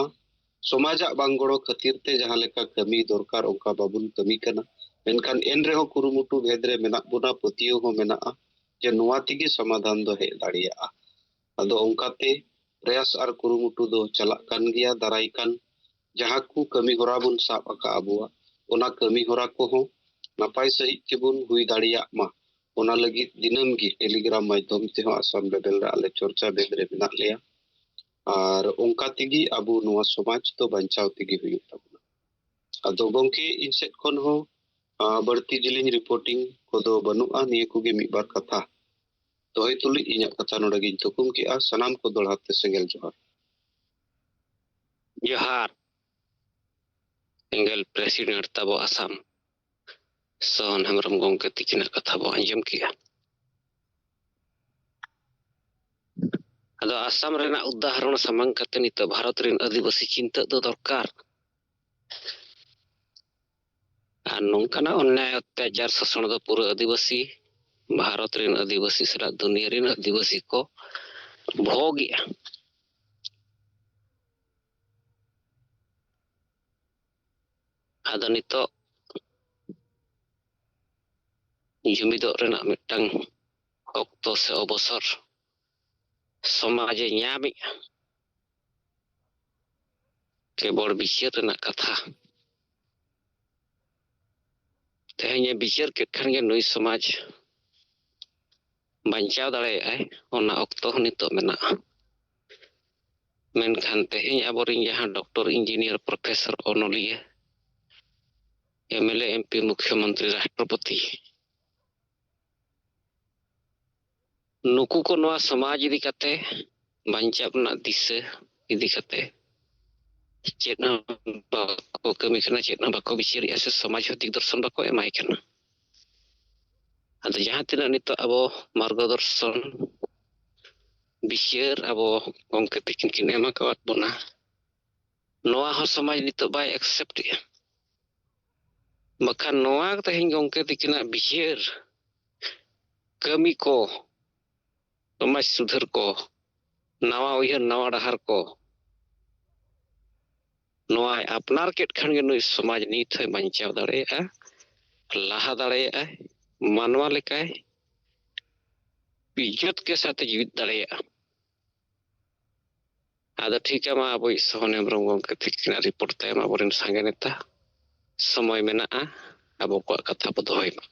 ᱥᱚᱢᱟᱡᱟᱜ ᱵᱟᱝ ᱜᱚᱲᱚ ᱠᱷᱟᱹᱛᱤᱨ ᱛᱮ ᱡᱟᱦᱟᱸ ᱞᱮᱠᱟ ᱠᱟᱹᱢᱤ ᱫᱚᱨᱠᱟᱨ ᱚᱱᱠᱟ ᱵᱟᱵᱚᱱ ᱠᱟᱹᱢᱤ ᱠᱟᱱᱟ᱾ ᱢᱮᱱᱠᱷᱟᱱ ᱮᱱ ᱨᱮᱦᱚᱸ ᱠᱩᱨᱩᱢᱩᱴᱩ ᱵᱷᱮᱫ ᱨᱮ ᱢᱮᱱᱟᱜ ᱵᱚᱱᱟ, ᱯᱟᱹᱛᱭᱟᱹᱣ ᱦᱚᱸ ᱢᱮᱱᱟᱜᱼᱟ ᱡᱮ ᱱᱚᱣᱟ ᱛᱮᱜᱮ ᱥᱚᱢᱟᱫᱷᱟᱱ ᱫᱚ ᱦᱮᱡ ᱫᱟᱲᱮᱭᱟᱜᱼᱟ᱾ ᱟᱫᱚ ᱚᱱᱠᱟᱛᱮ ᱯᱨᱚᱭᱟᱥ ᱟᱨ ᱠᱩᱨᱩᱢᱩᱴᱩ ᱫᱚ ᱪᱟᱞᱟᱜ ᱠᱟᱱ ᱜᱮᱭᱟ᱾ ᱫᱟᱨᱟᱭ ᱠᱟᱱ ᱡᱟᱦᱟᱸ ᱠᱚ ᱠᱟᱹᱢᱤ ᱦᱚᱨᱟ ᱵᱚᱱ ᱥᱟᱵ ᱟᱠᱟᱫ ᱟᱵᱚᱣᱟᱜ, ᱚᱱᱟ ᱠᱟᱹᱢᱤ ᱦᱚᱨᱟ ᱠᱚᱦᱚᱸ ᱱᱟᱯᱟᱭ ᱥᱟᱺᱦᱤᱡ ᱛᱮᱵᱚᱱ ᱦᱩᱭ ᱫᱟᱲᱮᱭᱟᱜ ᱢᱟ, ᱚᱱᱟ ᱞᱟᱹᱜᱤᱫ ᱫᱤᱱᱟᱹᱢ ᱜᱮ Telegram ᱢᱟᱫᱽᱫᱷᱚᱢ ᱛᱮᱦᱚᱸ ᱟᱥᱟᱢ ᱞᱮᱵᱮᱞ ᱨᱮ ᱟᱞᱮ ᱪᱚᱨᱪᱟ ᱵᱷᱮᱫ ᱨᱮ ᱢᱮᱱᱟᱜ ᱞᱮᱭᱟ᱾ ᱟᱨ ᱚᱱᱠᱟ ᱛᱮᱜᱮ ᱟᱵᱚ ᱱᱚᱣᱟ ᱥᱚᱢᱟᱡᱽ ᱫᱚ ᱵᱟᱧᱪᱟᱣ ᱛᱮᱜᱮ ᱦᱩᱭᱩᱜ ᱛᱟᱵᱚᱱᱟ᱾ ᱟᱫᱚ ᱜᱚᱢᱠᱮ, ᱤᱧ ᱥᱮᱫ ᱠᱷᱚᱱ ᱦᱚᱸ, ᱟᱸ, ᱵᱟᱹᱲᱛᱤ ᱡᱤᱞᱤᱧ reporting ᱠᱚᱫᱚ ᱵᱟᱹᱱᱩᱜᱼᱟ᱾ ᱱᱤᱭᱟᱹ ᱠᱚᱜᱮ ᱢᱤᱫ ᱵᱟᱨ ᱠᱟᱛᱷᱟ ᱫᱚᱦᱚᱭ ᱛᱩᱞᱩᱡ ᱤᱧᱟᱹᱜ ᱠᱟᱛᱷᱟ ᱱᱚᱰᱮ ᱜᱤᱧ ᱛᱷᱩᱠᱩᱢ ᱠᱮᱜᱼᱟ᱾ ᱥᱟᱱᱟᱢ ᱠᱚ ᱫᱚᱲᱦᱟ ᱛᱮ ᱥᱮᱸᱜᱮᱞ ᱡᱚᱦᱟᱨ᱾ ᱡᱚᱦᱟᱨ᱾ ᱮᱸᱜᱮᱞ president ᱛᱟᱵᱚ ᱟᱥᱟᱢ ᱥᱚᱦᱚᱱ ᱦᱮᱢᱵᱨᱚᱢ ᱜᱚᱢᱠᱮ ᱛᱤᱠᱤᱱᱟᱜ ᱠᱟᱛᱷᱟ ᱵᱚ ᱟᱸᱡᱚᱢ ᱠᱮᱜᱼᱟ᱾ ᱟᱫᱚ ᱟᱥᱟᱢ ᱨᱮᱱᱟᱜ ᱩᱫᱟᱦᱚᱨᱚᱱ ᱥᱟᱢᱟᱝ ᱠᱟᱛᱮ ᱱᱤᱛᱚᱜ ᱵᱷᱟᱨᱚᱛ ᱨᱮᱱ ᱟᱹᱫᱤᱵᱟᱹᱥᱤ ᱪᱤᱱᱛᱟᱹᱜ ᱫᱚ ᱫᱚᱨᱠᱟᱨ᱾ ᱟᱨ ᱱᱚᱝᱠᱟᱱᱟᱜ ᱚᱱᱱᱭᱟᱭ ᱚᱛᱛᱟᱪᱟᱨ ᱥᱟᱥᱚᱱ ᱫᱚ ᱯᱩᱨᱟᱹ ᱟᱹᱫᱤᱵᱟᱹᱥᱤ, ᱵᱷᱟᱨᱚᱛ ᱨᱮᱱ ᱟᱹᱫᱤᱵᱟᱹᱥᱤ ᱥᱟᱞᱟᱜ ᱫᱩᱱᱤᱭᱟᱹ ᱨᱮᱱ ᱟᱹᱫᱤᱵᱟᱹᱥᱤ ᱠᱚ ᱵᱷᱳᱜᱮᱜᱼᱟ᱾ ᱟᱫᱚ ᱱᱤᱛᱚᱜ ᱡᱩᱢᱤᱫᱚᱜ ᱨᱮᱱᱟᱜ ᱢᱤᱫᱴᱟᱝ ᱚᱠᱛᱚ ᱥᱮ ᱚᱵᱚᱥᱚᱨ ᱥᱚᱢᱟᱡᱮ ᱧᱟᱢᱮᱜᱼᱟ᱾ ᱠᱮᱵᱚᱞ ᱵᱤᱪᱟᱹᱨ ᱨᱮᱱᱟᱜ ᱠᱟᱛᱷᱟ᱾ ᱛᱮᱦᱮᱧᱮ ᱵᱤᱪᱟᱹᱨ ᱠᱮᱫ ᱠᱷᱟᱱ ᱜᱮ ᱱᱩᱭ ᱥᱚᱢᱟᱡᱽ ᱵᱟᱧᱪᱟᱣ ᱫᱟᱲᱮᱭᱟᱜᱼᱟᱭ, ᱚᱱᱟ ᱚᱠᱛᱚ ᱦᱚᱸ ᱱᱤᱛᱚᱜ ᱢᱮᱱᱟᱜᱼᱟ᱾ ᱢᱮᱱᱠᱷᱟᱱ ᱛᱮᱦᱮᱧ ᱟᱵᱚᱨᱮᱱ ᱡᱟᱦᱟᱸ ᱰᱚᱠᱴᱚᱨ, ᱤᱧᱡᱤᱱᱤᱭᱟᱨ, ᱯᱨᱚᱯᱷᱮᱥᱚᱨ, ᱚᱱᱚᱞᱤᱭᱟᱹ, M L A, M P, ᱢᱩᱠᱷᱭᱚᱢᱚᱱᱛᱨᱤ, ᱨᱟᱥᱴᱨᱚᱯᱚᱛᱤ, ᱱᱩᱠᱩ ᱠᱚ ᱱᱚᱣᱟ ᱥᱚᱢᱟᱡᱽ ᱤᱫᱤ ᱠᱟᱛᱮ, ᱵᱟᱧᱪᱟᱣ ᱨᱮᱱᱟᱜ ᱫᱤᱥᱟᱹ ᱤᱫᱤ ᱠᱟᱛᱮ ᱪᱮᱫ ᱦᱚᱸ ᱵᱟᱠᱚ ᱠᱟᱹᱢᱤ ᱠᱟᱱᱟ, ᱪᱮᱫ ᱦᱚᱸ ᱵᱟᱠᱚ ᱵᱤᱪᱟᱹᱨᱮᱜᱼᱟ, ᱥᱮ ᱥᱚᱢᱟᱡᱽ ᱦᱚᱸ ᱫᱤᱜᱽ ᱫᱚᱨᱥᱚᱱ ᱵᱟᱠᱚ ᱮᱢᱟᱭ ᱠᱟᱱᱟ᱾ ᱟᱫᱚ ᱡᱟᱦᱟᱸ ᱛᱤᱱᱟᱹᱜ ᱱᱤᱛᱚᱜ ᱟᱵᱚ ᱢᱟᱨᱜᱚ ᱫᱚᱨᱥᱚᱱ, ᱵᱤᱪᱟᱹᱨ ᱟᱵᱚ ᱜᱚᱢᱠᱮ ᱛᱤᱠᱤᱱ ᱠᱤᱱ ᱮᱢ ᱟᱠᱟᱣᱟᱫ ᱵᱚᱱᱟ, ᱱᱚᱣᱟ ᱦᱚᱸ ᱥᱚᱢᱟᱡᱽ ᱱᱤᱛᱚᱜ ᱵᱟᱭ ᱮᱠᱥᱮᱯᱴ ᱮᱜᱼᱟ᱾ ᱵᱟᱠᱷᱟᱱ ᱱᱚᱣᱟ ᱛᱮᱦᱮᱧ ᱜᱚᱢᱠᱮ ᱛᱤᱠᱤᱱᱟᱜ ᱵᱤᱪᱟᱹᱨ, ᱠᱟᱹᱢᱤ ᱠᱚ, ᱥᱚᱢᱟᱡᱽ ᱥᱩᱫᱷᱟᱹᱨ ᱠᱚ, ᱱᱟᱣᱟ ᱩᱭᱦᱟᱹᱨ, ᱱᱟᱣᱟ ᱰᱟᱦᱟᱨ ᱠᱚ, ᱱᱚᱣᱟᱭ ᱟᱯᱱᱟᱨ ᱠᱮᱫ ᱠᱷᱟᱱ ᱜᱮ ᱱᱩᱭ ᱥᱚᱢᱟᱡᱽ ᱱᱤᱛ ᱦᱚᱸᱭ ᱵᱟᱧᱪᱟᱣ ᱫᱟᱲᱮᱭᱟᱜᱼᱟ, ᱞᱟᱦᱟ ᱫᱟᱲᱮᱭᱟᱜᱼᱟᱭ, ᱢᱟᱱᱣᱟ ᱞᱮᱠᱟᱭ ᱤᱡᱽᱡᱚᱛ ᱜᱮ ᱥᱟᱛᱮ ᱡᱤᱣᱤᱫ ᱫᱟᱲᱮᱭᱟᱜᱼᱟ᱾ ᱟᱫᱚ ᱴᱷᱤᱠᱟ ᱢᱟ, ᱟᱵᱚᱭᱤᱡ ᱥᱚᱦᱚᱱ ᱦᱮᱢᱵᱨᱚᱢ ᱜᱚᱢᱠᱮ ᱛᱤᱠᱤᱱᱟᱜ ᱨᱤᱯᱳᱨᱴ ᱛᱟᱭᱚᱢ ᱟᱵᱚᱨᱮᱱ ᱥᱟᱸᱜᱮ ᱱᱮᱛᱟ ᱥᱚᱢᱚᱭ ᱢᱮᱱᱟᱜᱼᱟ, ᱟᱵᱚ ᱠᱚᱣᱟᱜ ᱠᱟᱛᱷᱟ ᱵᱚ ᱫᱚᱦᱚᱭ ᱢᱟ᱾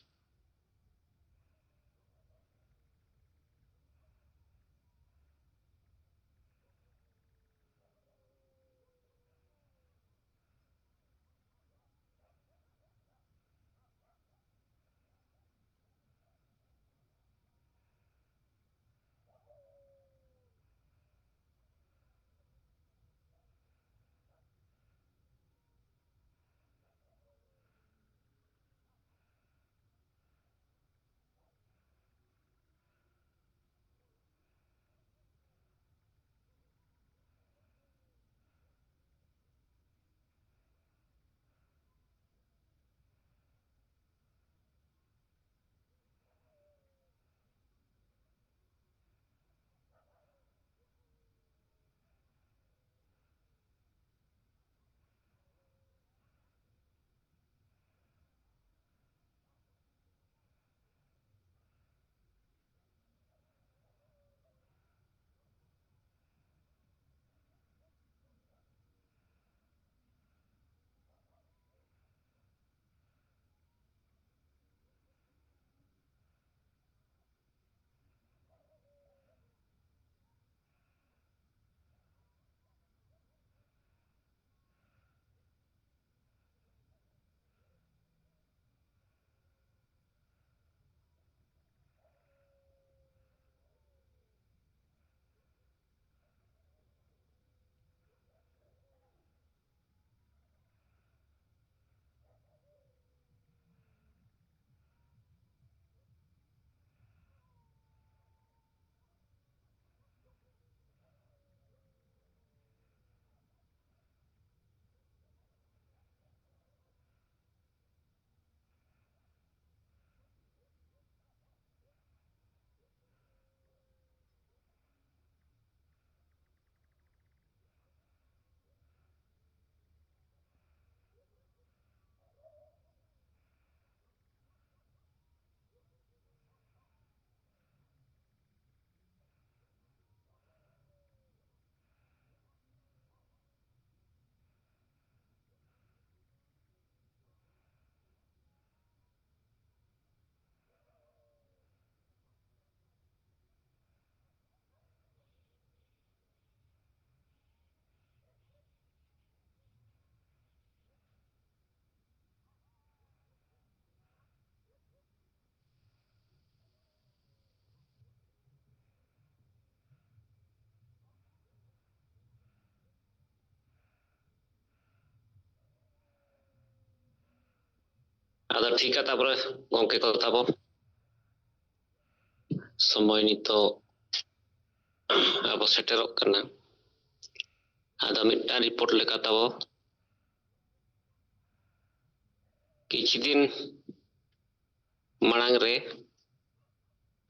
ᱟᱫᱚ ᱴᱷᱤᱠᱟ, ᱛᱟᱯᱚᱨᱮ ᱜᱚᱝᱠᱮ ᱠᱚ ᱛᱟᱵᱚ, ᱥᱚᱢᱚᱭ ᱱᱤᱛᱚᱜ ᱟᱵᱚ ᱥᱮᱴᱮᱨᱚᱜ ᱠᱟᱱᱟ᱾ ᱟᱫᱚ ᱢᱤᱫᱴᱟᱝ ᱨᱤᱯᱳᱨᱴ ᱞᱮᱠᱟ ᱛᱟᱵᱚ, ᱠᱤᱪᱷᱩ ᱫᱤᱱ ᱢᱟᱲᱟᱝ ᱨᱮ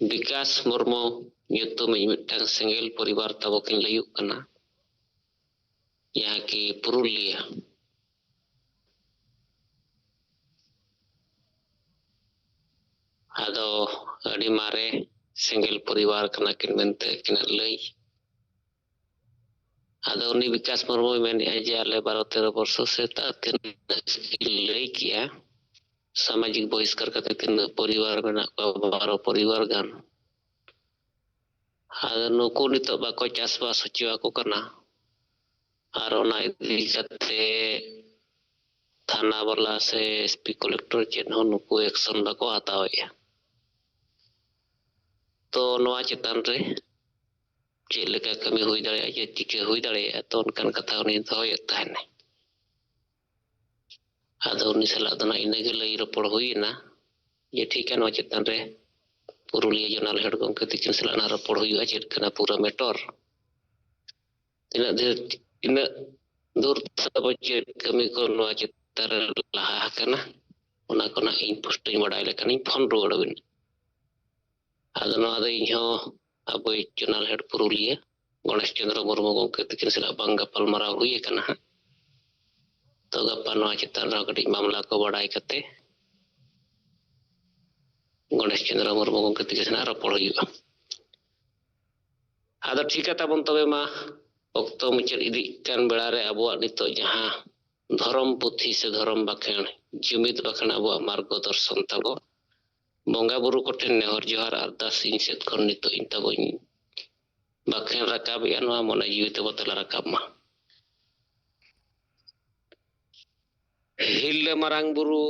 ᱵᱤᱠᱟᱥ ᱢᱩᱨᱢᱩ ᱧᱩᱛᱩᱢᱤᱡ ᱢᱤᱫᱴᱟᱝ ᱥᱮᱸᱜᱮᱞ ᱯᱚᱨᱤᱵᱟᱨ ᱛᱟᱵᱚ ᱠᱤᱱ ᱞᱟᱹᱭᱩᱜ ᱠᱟᱱᱟ, ᱡᱟᱦᱟᱸ ᱠᱤ ᱯᱩᱨᱩᱞᱤᱭᱟᱹ᱾ ᱟᱫᱚ ᱟᱹᱰᱤ ᱢᱟᱨᱮ ᱥᱮᱸᱜᱮᱞ ᱯᱚᱨᱤᱵᱟᱨ ᱠᱟᱱᱟ ᱠᱤᱱ ᱢᱮᱱᱛᱮ ᱟᱹᱠᱤᱱᱟᱜ ᱞᱟᱹᱭ᱾ ᱟᱫᱚ ᱩᱱᱤ ᱵᱤᱠᱟᱥ ᱢᱩᱨᱢᱩᱭ ᱢᱮᱱᱮᱫᱼᱟ ᱡᱮ ᱟᱞᱮ ᱵᱟᱨᱚ ᱛᱮᱨᱚ ᱵᱚᱨᱥᱚ ᱥᱮ ᱛᱟ ᱛᱤᱱᱟᱹᱜ ᱠᱤᱱ ᱞᱟᱹᱭ ᱠᱮᱜᱼᱟ, ᱥᱟᱢᱟᱡᱤᱠ ᱵᱚᱦᱤᱥᱠᱟᱨ ᱠᱟᱛᱮ ᱛᱤᱱᱟᱹᱜ ᱯᱚᱨᱤᱵᱟᱨ ᱢᱮᱱᱟᱜ ᱠᱚᱣᱟ, ᱵᱟᱨᱚ ᱯᱚᱨᱤᱵᱟᱨ ᱜᱟᱱ᱾ ᱟᱫᱚ ᱱᱩᱠᱩ ᱱᱤᱛᱚᱜ ᱵᱟᱠᱚ ᱪᱟᱥᱵᱟᱥ ᱦᱚᱪᱚ ᱟᱠᱚ ᱠᱟᱱᱟ᱾ ᱟᱨ ᱚᱱᱟ ᱤᱫᱤ ᱠᱟᱛᱮ ᱛᱷᱟᱱᱟ ᱵᱟᱞᱟ ᱥᱮ ᱮᱥᱯᱤ ᱠᱚᱞᱮᱠᱴᱚᱨ ᱪᱮᱫ ᱦᱚᱸ ᱱᱩᱠᱩ ᱮᱠᱥᱚᱱ ᱵᱟᱠᱚ ᱦᱟᱛᱟᱣᱮᱫᱼᱟ᱾ ᱛᱚ ᱱᱚᱣᱟ ᱪᱮᱛᱟᱱ ᱨᱮ ᱪᱮᱫ ᱞᱮᱠᱟ ᱠᱟᱹᱢᱤ ᱦᱩᱭ ᱫᱟᱲᱮᱭᱟᱜᱼᱟ, ᱪᱮᱫ ᱪᱤᱠᱟᱹ ᱦᱩᱭ ᱫᱟᱲᱮᱭᱟᱜᱼᱟ, ᱛᱚ ᱚᱱᱠᱟᱱ ᱠᱟᱛᱷᱟ ᱩᱱᱤ ᱫᱚᱦᱚᱭᱮᱫ ᱛᱟᱦᱮᱱᱟᱭ᱾ ᱟᱫᱚ ᱩᱱᱤ ᱥᱟᱞᱟᱜ ᱫᱚ ᱱᱟᱜ ᱤᱱᱟᱹᱜᱮ ᱞᱟᱹᱭ ᱨᱚᱯᱚᱲ ᱦᱩᱭᱮᱱᱟ ᱡᱮ ᱴᱷᱤᱠᱟ, ᱱᱚᱣᱟ ᱪᱮᱛᱟᱱ ᱨᱮ ᱯᱩᱨᱩᱞᱤᱭᱟᱹ ᱡᱚᱱᱟᱞ ᱦᱮᱰ ᱜᱚᱢᱠᱮ ᱛᱤᱠᱤᱱ ᱥᱟᱞᱟᱜ ᱱᱟᱜ ᱨᱚᱯᱚᱲ ᱦᱩᱭᱩᱜᱼᱟ, ᱪᱮᱫ ᱠᱟᱱᱟ ᱯᱩᱨᱟᱹ ᱢᱮᱴᱚᱨ, ᱛᱤᱱᱟᱹᱜ ᱫᱷᱟᱹᱨ-, ᱤᱱᱟᱹᱜ ᱫᱩᱨ ᱛᱟᱵᱚ ᱪᱮᱫ ᱠᱟᱹᱢᱤ ᱠᱚ ᱱᱚᱣᱟ ᱪᱮᱛᱟᱱ ᱨᱮ ᱞᱟᱦᱟ ᱟᱠᱟᱱᱟ, ᱚᱱᱟ ᱠᱚ ᱱᱟᱜ ᱤᱧ ᱯᱩᱥᱴᱟᱹᱧ ᱵᱟᱰᱟᱭ ᱞᱮᱠᱷᱟᱱᱤᱧ ᱯᱷᱳᱱ ᱨᱩᱣᱟᱹᱲ ᱟᱵᱤᱱᱟ᱾ ᱟᱫᱚ ᱱᱚᱣᱟ ᱫᱚ ᱤᱧᱦᱚᱸ ᱟᱵᱚᱭᱤᱡ ᱡᱚᱱᱟᱞ ᱦᱮᱰ ᱯᱩᱨᱩᱞᱤᱭᱟᱹ ᱜᱚᱬᱮᱥ ᱪᱚᱸᱫᱽᱨᱚ ᱢᱩᱨᱢᱩ ᱜᱚᱢᱠᱮ ᱛᱤᱠᱤᱱ ᱥᱟᱞᱟᱜ ᱵᱟᱝ ᱜᱟᱯᱟᱞ ᱢᱟᱨᱟᱣ ᱦᱩᱭ ᱟᱠᱟᱱᱟ ᱦᱟᱸᱜ᱾ ᱛᱚ ᱜᱟᱯᱟ ᱱᱚᱣᱟ ᱪᱮᱛᱟᱱ ᱨᱮᱦᱚᱸ ᱠᱟᱹᱴᱤᱡ ᱢᱟᱢᱞᱟ ᱠᱚ ᱵᱟᱰᱟᱭ ᱠᱟᱛᱮ ᱜᱚᱬᱮᱥ ᱪᱚᱸᱫᱽᱨᱚ ᱢᱩᱨᱢᱩ ᱜᱚᱢᱠᱮ ᱛᱤᱠᱤᱱ ᱥᱟᱞᱟᱜ ᱨᱚᱯᱚᱲ ᱦᱩᱭᱩᱜᱼᱟ᱾ ᱟᱫᱚ ᱴᱷᱤᱠᱟ ᱛᱟᱵᱚᱱ ᱛᱚᱵᱮ ᱢᱟ, ᱚᱠᱛᱚ ᱢᱩᱪᱟᱹᱫ ᱤᱫᱤᱜ ᱠᱟᱱ ᱵᱮᱲᱟ ᱨᱮ ᱟᱵᱚᱣᱟᱜ ᱱᱤᱛᱚᱜ ᱡᱟᱦᱟᱸ ᱫᱷᱚᱨᱚᱢ ᱯᱩᱛᱷᱤ ᱥᱮ ᱫᱷᱚᱨᱚᱢ ᱵᱟᱠᱷᱮᱬ, ᱡᱩᱢᱤᱫ ᱵᱟᱠᱷᱮᱬ ᱟᱵᱚᱣᱟᱜ ᱢᱟᱨᱜᱚ ᱫᱚᱨᱥᱚᱱ ᱛᱟᱵᱚ, ᱵᱚᱸᱜᱟ ᱵᱩᱨᱩ ᱠᱚᱴᱷᱮᱱ ᱱᱮᱦᱚᱨ ᱡᱚᱦᱟᱨ ᱟᱨᱫᱟᱥ ᱤᱧ ᱥᱮᱫ ᱠᱷᱚᱱ ᱱᱤᱛᱚᱜ ᱤᱧ ᱛᱟᱵᱚᱧ ᱵᱟᱠᱷᱮᱬ ᱨᱟᱠᱟᱵᱮᱜᱼᱟ, ᱱᱚᱣᱟ ᱢᱚᱱᱮ ᱡᱤᱣᱤ ᱛᱮᱵᱚ ᱛᱮᱞᱟ ᱨᱟᱠᱟᱵ ᱢᱟ᱾ ᱦᱤᱨᱞᱟᱹ ᱢᱟᱨᱟᱝ ᱵᱩᱨᱩ,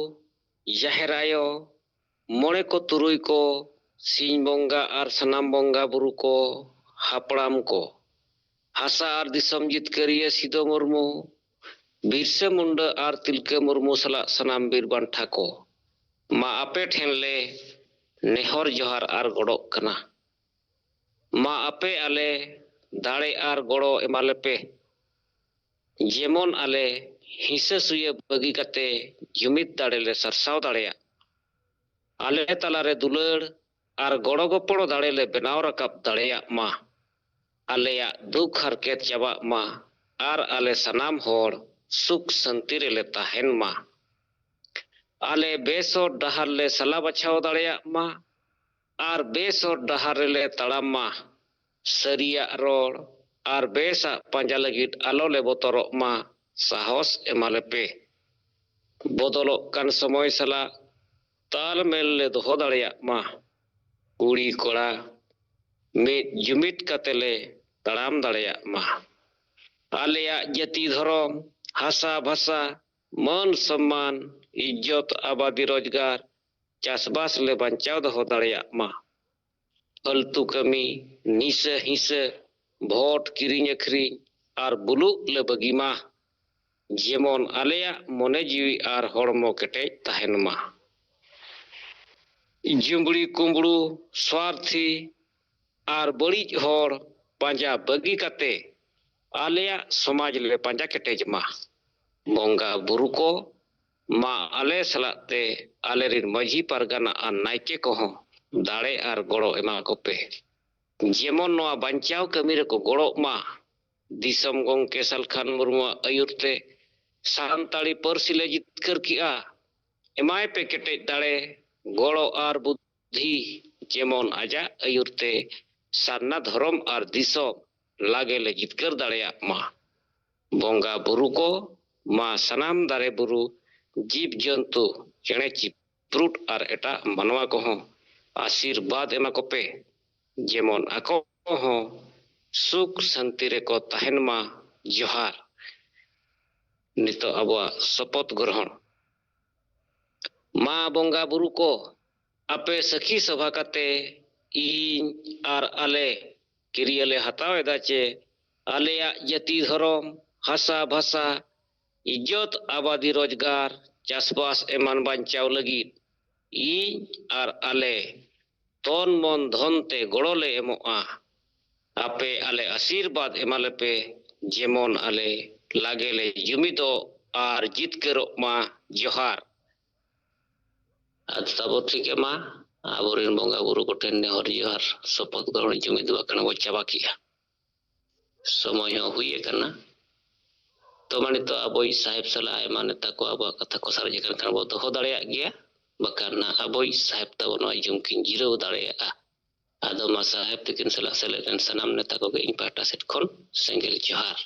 ᱡᱟᱦᱮᱨ ᱟᱭᱳ, ᱢᱚᱬᱮ ᱠᱚ ᱛᱩᱨᱩᱭ ᱠᱚ, ᱥᱤᱧ ᱵᱚᱸᱜᱟ ᱟᱨ ᱥᱟᱱᱟᱢ ᱵᱚᱸᱜᱟ ᱵᱩᱨᱩ ᱠᱚ, ᱦᱟᱯᱲᱟᱢ ᱠᱚ, ᱦᱟᱥᱟ ᱟᱨ ᱫᱤᱥᱚᱢ ᱡᱤᱛᱠᱟᱹᱨᱤᱭᱟᱹ ᱥᱤᱫᱚ ᱢᱩᱨᱢᱩ, ᱵᱤᱨᱥᱟᱹ ᱢᱩᱱᱰᱟᱹ ᱟᱨ ᱛᱤᱞᱠᱟᱹ ᱢᱩᱨᱢᱩ ᱥᱟᱞᱟᱜ ᱥᱟᱱᱟᱢ ᱵᱤᱨ ᱵᱟᱱᱴᱷᱟ ᱠᱚ, ᱢᱟ ᱟᱯᱮ ᱴᱷᱮᱱ ᱞᱮ ᱱᱮᱦᱚᱨ ᱡᱚᱦᱟᱨ ᱟᱨ ᱜᱚᱰᱚᱜ ᱠᱟᱱᱟ᱾ ᱢᱟ ᱟᱯᱮ ᱟᱞᱮ ᱫᱟᱲᱮ ᱟᱨ ᱜᱚᱲᱚ ᱮᱢᱟ ᱞᱮᱯᱮ᱾ ᱡᱮᱢᱚᱱ ᱟᱞᱮ ᱦᱤᱸᱥᱟᱹ ᱥᱩᱭᱟᱹ ᱵᱟᱹᱜᱤ ᱠᱟᱛᱮ ᱡᱩᱢᱤᱫ ᱫᱟᱲᱮ ᱞᱮ ᱥᱟᱨᱥᱟᱣ ᱫᱟᱲᱮᱭᱟᱜ᱾ ᱟᱞᱮ ᱛᱟᱞᱟᱨᱮ ᱫᱩᱞᱟᱹᱲ ᱟᱨ ᱜᱚᱲᱚ ᱜᱚᱯᱚᱲᱚ ᱫᱟᱲᱮ ᱞᱮ ᱵᱮᱱᱟᱣ ᱨᱟᱠᱟᱵ ᱫᱟᱲᱮᱭᱟᱜ ᱢᱟ᱾ ᱟᱞᱮᱭᱟᱜ ᱫᱩᱠ ᱦᱟᱨᱠᱮᱛ ᱪᱟᱵᱟᱜ ᱢᱟ ᱟᱨ ᱟᱞᱮ ᱥᱟᱱᱟᱢ ᱦᱚᱲ ᱥᱩᱠ ᱥᱟᱹᱱᱛᱤ ᱨᱮᱞᱮ ᱛᱟᱦᱮᱱ ᱢᱟ᱾ ᱟᱞᱮ ᱵᱮᱥ ᱦᱚᱨ ᱰᱟᱦᱟᱨ ᱞᱮ ᱥᱟᱞᱟ ᱵᱟᱪᱷᱟᱣ ᱫᱟᱲᱮᱭᱟᱜ ᱢᱟ ᱟᱨ ᱵᱮᱥ ᱦᱚᱨ ᱰᱟᱦᱟᱨ ᱨᱮᱞᱮ ᱛᱟᱲᱟᱢ ᱢᱟ᱾ ᱥᱟᱹᱨᱤᱭᱟᱜ ᱨᱚᱲ ᱟᱨ ᱵᱮᱥᱟᱜ ᱯᱟᱸᱡᱟ ᱞᱟᱹᱜᱤᱫ ᱟᱞᱚ ᱞᱮ ᱵᱚᱛᱚᱨᱚᱜ ᱢᱟ᱾ ᱥᱟᱦᱚᱥ ᱮᱢᱟ ᱞᱮᱯᱮ᱾ ᱵᱚᱫᱚᱞᱚᱜ ᱠᱟᱱ ᱥᱚᱢᱚᱭ ᱥᱟᱞᱟᱜ ᱛᱟᱞᱢᱮᱞ ᱞᱮ ᱫᱚᱦᱚ ᱫᱟᱲᱮᱭᱟᱜ ᱢᱟ᱾ ᱠᱩᱲᱤ ᱠᱚᱲᱟ ᱢᱤᱫ ᱡᱩᱢᱤᱫ ᱠᱟᱛᱮ ᱞᱮ ᱛᱟᱲᱟᱢ ᱫᱟᱲᱮᱭᱟᱜ ᱢᱟ᱾ ᱟᱞᱮᱭᱟᱜ ᱡᱟᱹᱛᱤ ᱫᱷᱚᱨᱚᱢ, ᱦᱟᱥᱟ ᱵᱷᱟᱥᱟ, ᱢᱟᱹᱱ ᱥᱚᱢᱢᱟᱱ, ᱤᱡᱽᱡᱚᱛ, ᱟᱵᱟᱫᱤ, ᱨᱳᱡᱽᱜᱟᱨ, ᱪᱟᱥᱵᱟᱥ ᱞᱮ ᱵᱟᱧᱪᱟᱣ ᱫᱚᱦᱚ ᱫᱟᱲᱮᱭᱟᱜ ᱢᱟ᱾ ᱯᱷᱟᱹᱞᱛᱩ ᱠᱟᱹᱢᱤ, ᱱᱤᱥᱟᱹ ᱦᱤᱸᱥᱟᱹ, ᱵᱷᱳᱴ ᱠᱤᱨᱤᱧ ᱟᱹᱠᱷᱨᱤᱧ ᱟᱨ ᱵᱩᱞᱩᱜ ᱞᱮ ᱵᱟᱹᱜᱤ ᱢᱟ᱾ ᱡᱮᱢᱚᱱ ᱟᱞᱮᱭᱟᱜ ᱢᱚᱱᱮ ᱡᱤᱣᱤ ᱟᱨ ᱦᱚᱲᱢᱚ ᱠᱮᱴᱮᱡ ᱛᱟᱦᱮᱱ ᱢᱟ᱾ ᱡᱩᱢᱵᱽᱲᱤ ᱠᱩᱢᱵᱽᱲᱩ, ᱥᱣᱟᱨᱛᱷᱤ ᱟᱨ ᱵᱟᱹᱲᱤᱡ ᱦᱚᱲ ᱯᱟᱸᱡᱟ ᱵᱟᱹᱜᱤ ᱠᱟᱛᱮ ᱟᱞᱮᱭᱟᱜ ᱥᱚᱢᱟᱡᱽ ᱞᱮ ᱯᱟᱸᱡᱟ ᱠᱮᱴᱮᱡ ᱢᱟ᱾ ᱵᱚᱸᱜᱟ ᱵᱩᱨᱩ ᱠᱚ, ᱢᱟ ᱟᱞᱮ ᱥᱟᱞᱟᱜ ᱛᱮ ᱟᱞᱮᱨᱤᱱ ᱢᱟᱹᱡᱷᱤ ᱯᱟᱨᱜᱟᱱᱟ ᱟᱨ ᱱᱟᱭᱠᱮ ᱠᱚᱦᱚᱸ ᱫᱟᱲᱮ ᱟᱨ ᱜᱚᱲᱚ ᱮᱢᱟ ᱠᱚᱯᱮ᱾ ᱡᱮᱢᱚᱱ ᱱᱚᱣᱟ ᱵᱟᱧᱪᱟᱣ ᱠᱟᱹᱢᱤ ᱨᱮᱠᱚ ᱜᱚᱲᱚᱜ ᱢᱟ᱾ ᱫᱤᱥᱚᱢ ᱜᱚᱢᱠᱮ ᱥᱟᱞᱠᱷᱟᱱ ᱢᱩᱨᱢᱩᱣᱟᱜ ᱟᱹᱭᱩᱨ ᱛᱮ ᱥᱟᱱᱛᱟᱲᱤ ᱯᱟᱹᱨᱥᱤ ᱞᱮ ᱡᱤᱛᱠᱟᱹᱨ ᱠᱮᱜᱼᱟ᱾ ᱮᱢᱟᱭ ᱯᱮ ᱠᱮᱴᱮᱡ ᱫᱟᱲᱮ, ᱜᱚᱲᱚ ᱟᱨ ᱵᱩᱫᱷᱤ, ᱡᱮᱢᱚᱱ ᱟᱡᱟᱜ ᱟᱹᱭᱩᱨ ᱛᱮ ᱥᱟᱨᱱᱟ ᱫᱷᱚᱨᱚᱢ ᱟᱨ ᱫᱤᱥᱚᱢ ᱞᱟᱜᱮ ᱞᱮ ᱡᱤᱛᱠᱟᱹᱨ ᱫᱟᱲᱮᱭᱟᱜ ᱢᱟ᱾ ᱵᱚᱸᱜᱟ ᱵᱩᱨᱩ ᱠᱚ, ᱢᱟ ᱥᱟᱱᱟᱢ ᱫᱟᱨᱮ ᱵᱩᱨᱩ, ᱡᱤᱵᱽ ᱡᱚᱱᱛᱩ, ᱪᱮᱬᱮ ᱪᱤᱯᱨᱩᱫ ᱟᱨ ᱮᱴᱟᱜ ᱢᱟᱱᱣᱟ ᱠᱚᱦᱚᱸ ᱟᱥᱤᱨᱵᱟᱫᱽ ᱮᱢᱟ ᱠᱚᱯᱮ, ᱡᱮᱢᱚᱱ ᱟᱠᱚ ᱦᱚᱸ ᱥᱩᱠ ᱥᱟᱱᱛᱤ ᱨᱮᱠᱚ ᱛᱟᱦᱮᱱ ᱢᱟ᱾ ᱡᱚᱦᱟᱨ᱾ ᱱᱤᱛᱚᱜ ᱟᱵᱚᱣᱟᱜ ᱥᱚᱯᱚᱛ ᱜᱨᱚᱦᱚᱬ᱾ ᱢᱟ ᱵᱚᱸᱜᱟ ᱵᱩᱨᱩ ᱠᱚ, ᱟᱯᱮ ᱥᱟᱹᱠᱷᱤ ᱥᱚᱵᱷᱟ ᱠᱟᱛᱮ ᱤᱧ ᱟᱨ ᱟᱞᱮ ᱠᱤᱨᱤᱭᱟᱹ ᱞᱮ ᱦᱟᱛᱟᱣ ᱮᱫᱟ ᱪᱮ ᱟᱞᱮᱭᱟᱜ ᱡᱟᱹᱛᱤ ᱫᱷᱚᱨᱚᱢ, ᱦᱟᱥᱟ ᱵᱷᱟᱥᱟ, ᱤᱡᱽᱡᱚᱛ, ᱟᱵᱟᱫᱤ, ᱨᱳᱡᱽᱜᱟᱨ, ᱪᱟᱥᱵᱟᱥ ᱮᱢᱟᱱ ᱵᱟᱧᱪᱟᱣ ᱞᱟᱹᱜᱤᱫ ᱤᱧ ᱟᱨ ᱟᱞᱮ ᱛᱚᱱ ᱢᱚᱱ ᱫᱷᱚᱱ ᱛᱮ ᱜᱚᱲᱚ ᱞᱮ ᱮᱢᱚᱜᱼᱟ᱾ ᱟᱯᱮ ᱟᱞᱮ ᱟᱥᱤᱨᱵᱟᱫᱽ ᱮᱢᱟᱞᱮᱯᱮ, ᱡᱮᱢᱚᱱ ᱟᱞᱮ ᱞᱟᱜᱮ ᱞᱮ ᱡᱩᱢᱤᱫᱚᱜ ᱟᱨ ᱡᱤᱛᱠᱟᱹᱨᱚᱜ ᱢᱟ᱾ ᱡᱚᱦᱟᱨ᱾ ᱟᱫᱚ ᱛᱟᱵᱚ ᱴᱷᱤᱠ ᱮᱢᱟ, ᱟᱵᱚᱨᱮᱱ ᱵᱚᱸᱜᱟ ᱵᱩᱨᱩ ᱠᱚᱴᱷᱮᱱ ᱱᱮᱦᱚᱨ ᱡᱚᱦᱟᱨ, ᱥᱚᱯᱚᱫ ᱜᱨᱚᱦᱚᱱ ᱡᱩᱢᱤᱫ ᱵᱟᱠᱷᱟᱱ ᱵᱚ ᱪᱟᱵᱟ ᱠᱮᱜᱼᱟ᱾ ᱥᱚᱢᱚᱭ ᱦᱚᱸ ᱦᱩᱭ ᱟᱠᱟᱱᱟ᱾ ᱛᱚ ᱢᱟ ᱱᱤᱛᱚᱜ ᱟᱵᱚᱭᱤᱡ ᱥᱟᱦᱮᱵ ᱥᱟᱞᱟᱜ ᱟᱭᱢᱟ ᱱᱮᱛᱟ ᱠᱚ ᱟᱵᱚᱣᱟᱜ ᱠᱟᱛᱷᱟ ᱠᱚ ᱥᱟᱨᱮᱡ ᱟᱠᱟᱱ ᱠᱷᱟᱱ ᱵᱚ ᱫᱚᱦᱚ ᱫᱟᱲᱮᱭᱟᱜ ᱜᱮᱭᱟ, ᱵᱟᱠᱷᱟᱱ ᱱᱟᱜ ᱟᱵᱚᱭᱤᱡ ᱥᱟᱦᱮᱵ ᱛᱟᱵᱚ ᱱᱚᱣᱟ ᱡᱩᱢ ᱠᱤᱱ ᱡᱤᱨᱟᱹᱣ ᱫᱟᱲᱮᱭᱟᱜᱼᱟ᱾ ᱟᱫᱚ ᱢᱟ ᱥᱟᱦᱮᱵ ᱛᱤᱠᱤᱱ ᱥᱟᱞᱟᱜ ᱥᱮᱞᱮᱫ ᱮᱱ ᱥᱟᱱᱟᱢ ᱱᱮᱛᱟ ᱠᱚᱜᱮ ᱤᱧ ᱯᱟᱦᱴᱟ ᱥᱮᱫ ᱠᱷᱚᱱ ᱥᱮᱸᱜᱮᱞ ᱡᱚᱦᱟᱨ᱾